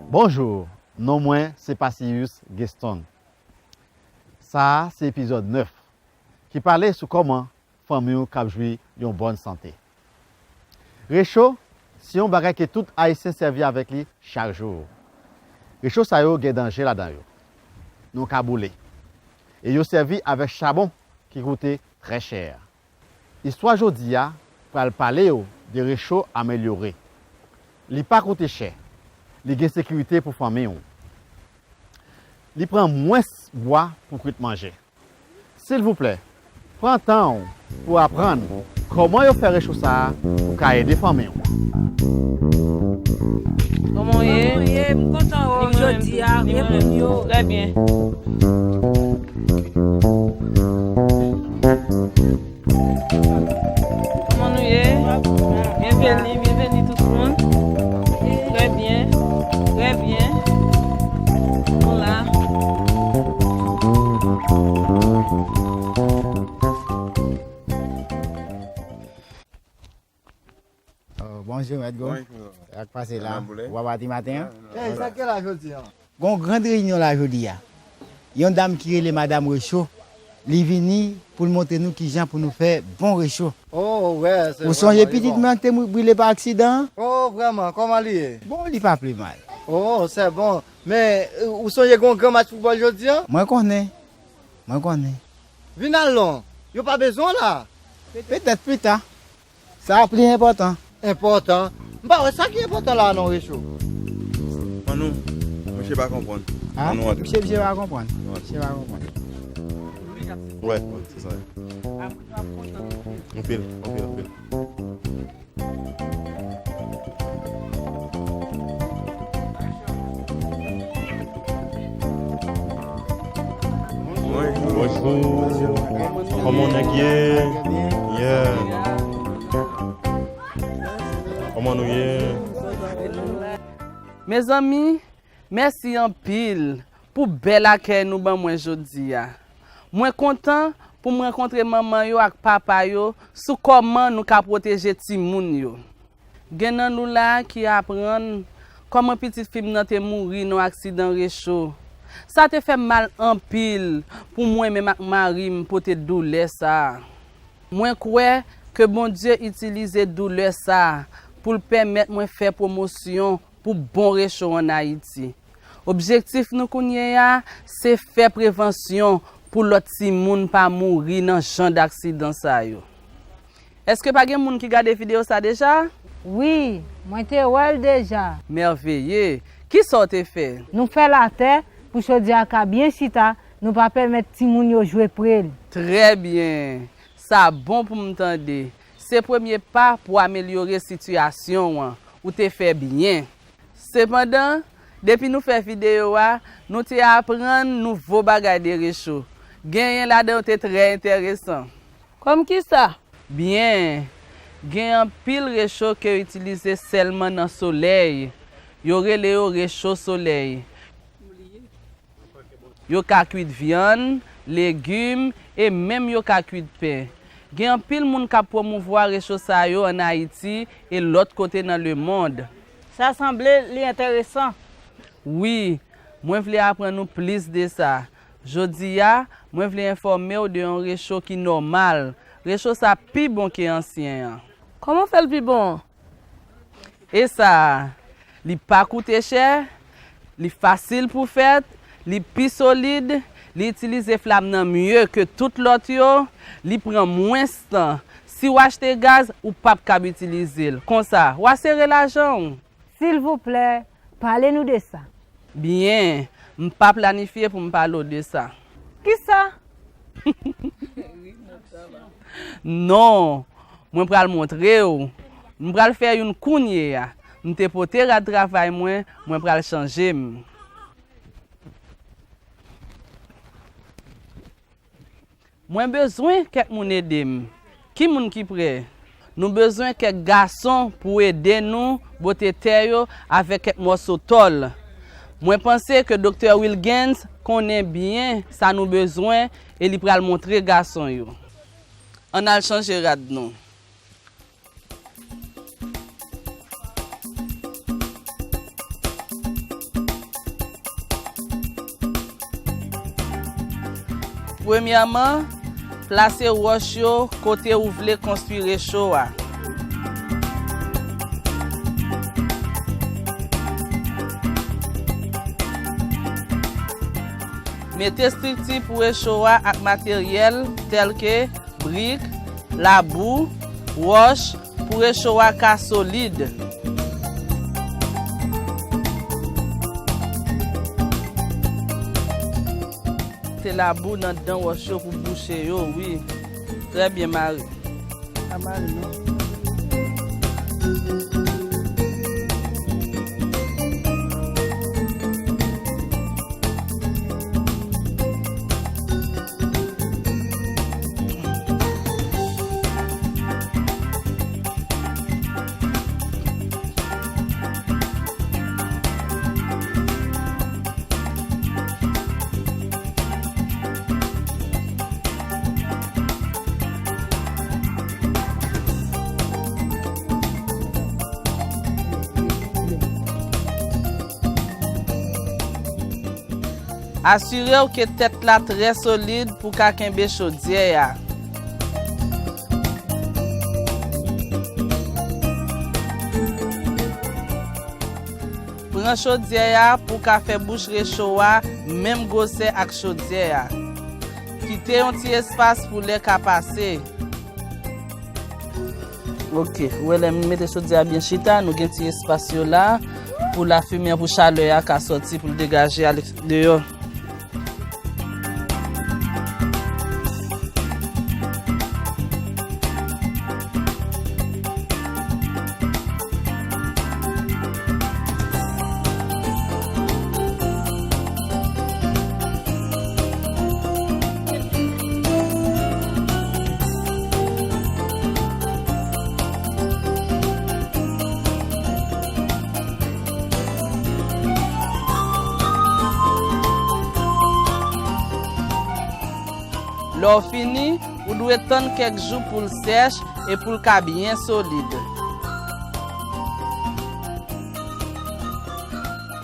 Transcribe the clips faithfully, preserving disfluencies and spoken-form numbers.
Bonjou, non mwen se Passilius Gueston. Sa a se epizòd nèf ki pale sou kòman fanmi w kab jwi yon bòn sante. Recho se yon bagay ke tout Ayisyen sèvi avèk li chak jou. Recho sa yo gen danje ladan yo. Nou ka boule. E yo sèvi avèk chabon ki koute trè chè. Istwa jodi a pral pale w de recho amelyore. Li pa koute chè. Li gen sekirite pou fanmi w. Li pran mwens bwa pou kwit manje. Silvouplè, pran tan w pou aprann kòman yo fè recho sa a pou ka ede fanmi w. Kòman w ye? Kòman w ye? M kontan wè w jodi a, e moun yo? Trè byen. Kòman nou ye? Byenveni, byenveni tout moun. Trè byen, trè byen. Nou la. Oh, bonjou, Mèt Go. Bonjou. Sa k pase la? Ou pa pati maten an? Ey, sa k gen la jodi a? Gon gran reyinyon la jodi a. Yon dam ki rele Madam Recho, li vini pou l montre nou kijan pou nou fè bon recho. Oh, wè, se vrèman. Ou sonje pitit mwen ki te mou-, brile pa aksidan an? Oh, vrèman, kòman li ye? Bon, li pa pi mal. Oh, se bon. Men, ou sonje gon gran match foutbòl jodi a? Mwen konnen. Mwen konnen. Vin al non. Yo pa bezwen w la. Petèt pita. Sa a pli enpòtan. Enpòtan? M pa wè sa ki enpòtan la a non, Recho. Annou, misye pa konprann. A? Annou antre. Misye, misye pa konprann. Annou antre. Misye pa konprann. Wè, wè, se sa. Anpil, anpil, anpil. Bonjou. Kòman nèg ye? Yeah. Kòman nou ye? Mezanmi, mèsi anpil pou bèl akèy nou ban mwen jodi a. Mwen kontan pou m rankontre manman yo ak papa yo sou kòman nou ka pwoteje timoun yo. Gen nan nou la a ki aprann kòman pitit fi m nan te mouri nan yon aksidan recho. Sa te fè m mal anpil pou mwen menm ak mari m pote doulè sa a. Mwen kwè ke Bondye itilize doulè sa a pou l pèmèt mwen fè pwomosyon pou bon recho ann Ayiti. Objektif nou kounye a, se fè prevansyon pou lòt timoun pa mouri nan jan daksidan sa yo. Èske pa gen moun ki gade videyo sa deja? Wi, mwen te wè l deja. Mèveye! Kisa w te fè? Nou fè l atè pou chòdyè a ka byen chita, nou pa pèmèt timoun yo jwe pre l. Trè byen! Sa bon pou m tande. Se premye pa pou amelyore sitiyasyon an. Ou te fè byen. Sepandan, depi nou fè videyo a, nou te aprann nouvo bagay de recho. Genyen ladan yo te trè enteresan. Kòm kisa? Byen, gen anpil recho ke yo itilize sèlman nan solèy. Yo rele yo recho solèy. Yo ka kwit vyann, legim, e menm yo ka kwit pen. Gen anpil moun k ap pwomouvwa recho sa yo ann Ayiti e lòt kote nan lemonn. Sa sanble li enteresan. Wi, mwen vle aprann nou plis de sa. Jodi a, mwen vle enfòme w de yon recho ki nòmal. Recho sa pi bon ke ansyen an. Kòman w fè l pi bon an? E sa a, li pa koute chè, li fasil pou fèt, li pi solid, li itilize flam nan mye ke tout lòt yo, li pran mwens tan. Si w achte gaz, ou p ap kab itilize l. Konsa, w a sere lajan w. Silvouplè, pale nou de sa. Byen, m pa planifye pou m pale w de sa. Kisa? Non, mwen pral montre w. M pral fè youn kounye a. M te pote rad travay mwen, mwen pral chanje m. Mwen bezwen kèk moun ede m. Ki moun ki prè? Nou bezwen kèk gason pou ede nou bwote tè yo avèk kèk mòso tòl. Mwen panse ke Doktè Wilgens konnen byen sa nou bezwen e li pral montre gason yo. Ann al chanje rad nou. Premyèman, plase wòch yo kote ou vle konstwi recho a. Mete estrikti pou recho a ak materyèl tèlke brik, labou, wòch, pou recho a ka solid. Mete labou nan dan wòch yo pou bouche yo, wi. Trè byen mare. Pa mare, non. Asire w ke tèt la trè solid pou w ka kenbe chodyè a. Pran chodyè a pou w ka fè bouch recho a menm gwosè ak chodyè a. Kite yon ti espas pou lè ka pase. Ok, ou wè lè m mete chodyè a byen chita, nou gen ti espas yo la pou lafimen an, pou chalè a ka sòti, pou l degaje al deyò. Lè w fini, ou dwe tann kèk jou pou l sèch e pou l ka byen solid.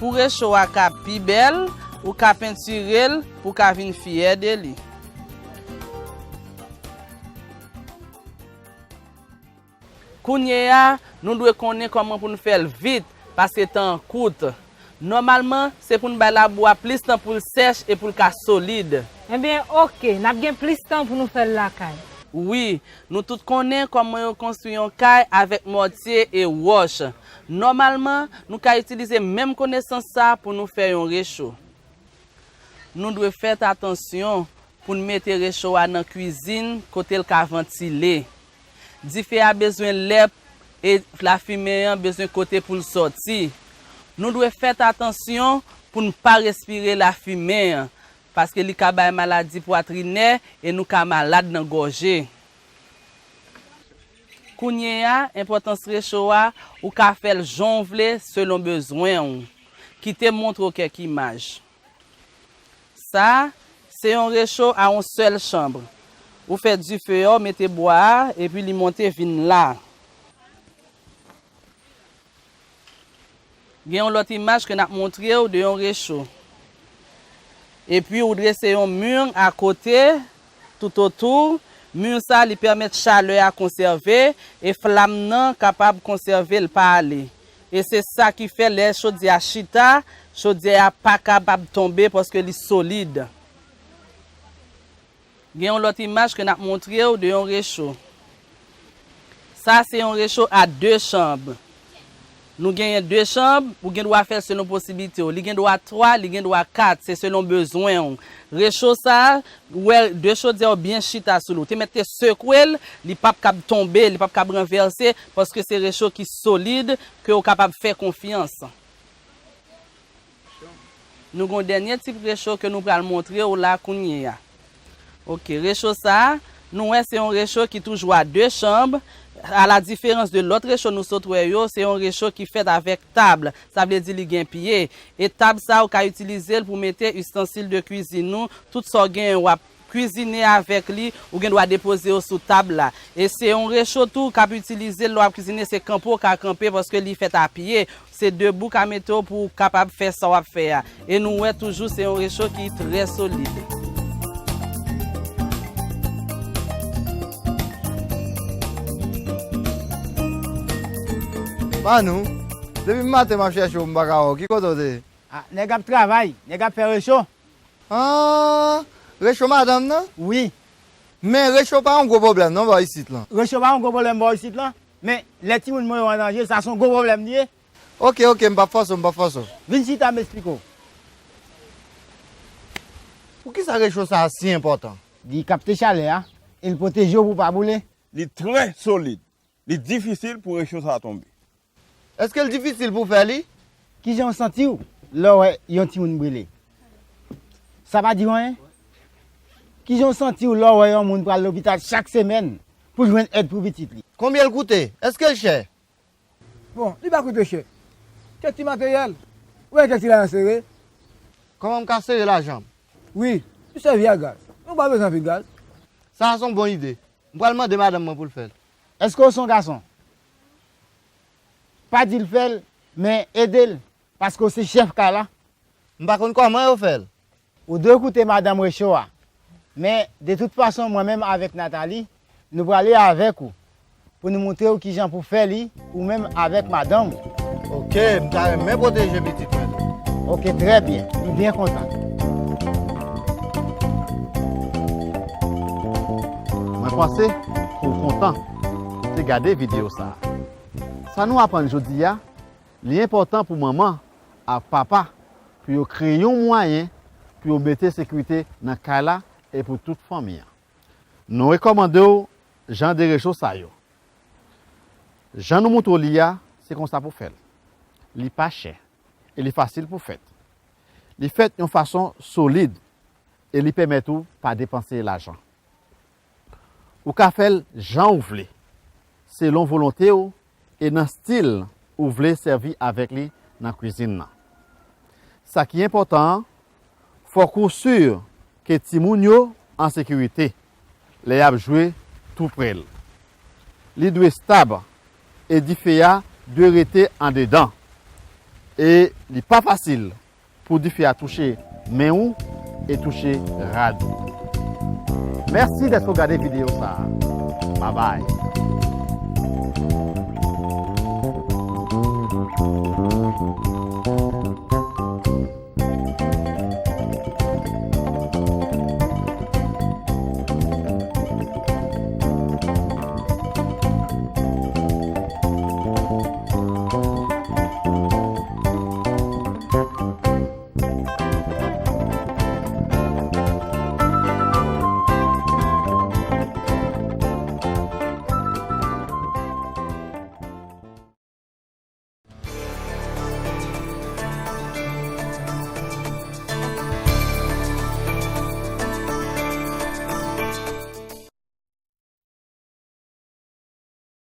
Pou recho a ka pi bèl, ou ka pentire l pou w ka vin fyè de li. Kounye a, nou dwe konnen kòman pou n fè l vit, paske tan an kout. Nòmalman, se pou n bay labou a plis tan pou l sèch e pou l ka solid. Ebyen, oke, n ap gen plis tan pou nou fè l lakay. Wi, nou tout konnen kòman yo konstwi yon kay avèk mòtye e wòch. Nòmalman, nou ka itilize menm konesans sa a pou nou fè yon recho. Nou dwe fèt atansyon pou n mete recho a nan kwizin kote l ka vantile. Dife a bezwen lè e lafimen an bezwen kote pou l sòti. Nou dwe fèt atansyon pou n pa respire lafimen an, paske li ka bay maladi pwatrinè e nou ka malad nan gòje. Kounye a, enpòtans recho a, ou ka fè l jan w vle selon bezwen w. Kite m montre w kèk imaj. Sa a, se yon recho a yon sèl chanm. Ou fè dife a, w mete bwa a, epi li monte vin la. Gen yon lòt imaj ke n ap montre w de yon recho. Epi ou drese yon mi akote, toutotou. Mi sa, li pèmèt chalè a konsève e flanm nan kapab konsève l pa ale. E se sa ki fè lè chodyè a chita, chodyè a pa kapab tonbe paske li solid. Gen yon lòt imaj ke n ap montre w de yon recho. Sa se yon recho a de chanm. Nou genyen de chanm, ou gen dwa fè l selon posiblite w. Li gen dwa twa, li gen dwa kat, se selon bezwen w. Recho sa a, ou wè de chodyè yo byen chita sou li. Ou te mèt te sekwe l, li p ap kab tonbe, li p ap kab ranvèse, paske se recho ki solid, ke w kapab fè konfyans. Nou gen yon dènye tip recho ke nou pral montre w la kounye a. Oke, recho sa a, Nou wè se yon recho ki toujou a de chanm. A la diferans de lòt recho nou sot wè yo, se yon recho ki fèt avèk tab. Sa vle di li gen pye. E tab sa ou ka itilize l pou mete istansil de kwizin ou, tout sa w genyen w ap kwizine avèk li, ou gen dwa depoze yo sou tab la. E se yon recho tou k ap itilize l lè w ap kwizine, se kanpe w ka kanpe paske li fèt a pye. Se debou ka mete w pou w kapab fè sa w ap fè a. E nou wè toujou se yon recho ki trè solid. Manou, depi maten m ap chèche w, m pa ka wè w. Ki kote w te ye? Ah, nèg ap travay, nèg ap fè recho. Ah, recho madanm nan? Wi. Men recho pa yon gwo pwoblèm non bò isit lan. Recho pa yon gwo pwoblèm bò isit lan, men lè timoun mwen yo an danje, sa se yon gwo pwoblèm li ye. Ok, ok, m p ap fòse w, m p ap fòse w. Vin chita, m esplike w. Poukisa recho sa a si enpòtan? Li kapte chalè a, e l pwoteje w pou w pa boule. Li trè solid. Li difisil pou recho sa a tonbe. Èske l difisil pou w fè li? Kijan w santi w lè w wè yon timoun brile? Sa pa di w anyen? Kijan w santi w lè w wè yon moun pral lopital chak semèn pou l jwenn èd pou pitit li? Konbyen l koute? Èske l chè? Bon, li pa koute chè. Kèk ti materyèl, oubyen kèk ti lajan sere. Kòman m ka sere lajan m? Wi, li sèvi ak gaz. Nou pa bezwen anpil gaz. Sa a se yon bon ide. M pral mande madanm mwen pou l fè l. Èske w se yon gason? Pa di l fè l, men ede l, paske w se chèf kay la. M pa konn kòman yo fè l. Ou dwe koute madanm recho a. Men, de tout fason, mwen menm avèk Nathalie, nou prale avèk ou pou nou montre w kijan pou fè li, ou menm avèk madanm ou. Ok, m ta renmen pwoteje pitit mwen tou. Ok, trè byen. M byen kontan. Mwen panse ke w kontan te gade videyo sa a. Sa nou aprann jodi a, li enpòtan pou manman ak papa pou yo kreye yon mwayen pou yo mete sekirite nan kay la e pou tout fanmi an. Nou rekòmande w jan de recho sa yo. Jan nou montre w li a, se konsa pou fè l. Li pa chè e li fasil pou fèt. Li fèt yon fason solid e li pèmèt ou pa depanse lajan. Ou ka fè l jan ou vle, selon volonte w e nan stil ou vle sèvi avèk li nan kwizin nan. Sa ki enpòtan an, fòk ou si ke timoun yo an sekirite lè y ap jwe tou pre l. Li dwe estab e dife a dwe rete andedan. E li pa fasil pou dife a touche men ou e touche rad ou. Mèsi dèske w gade videyo sa a. Babay.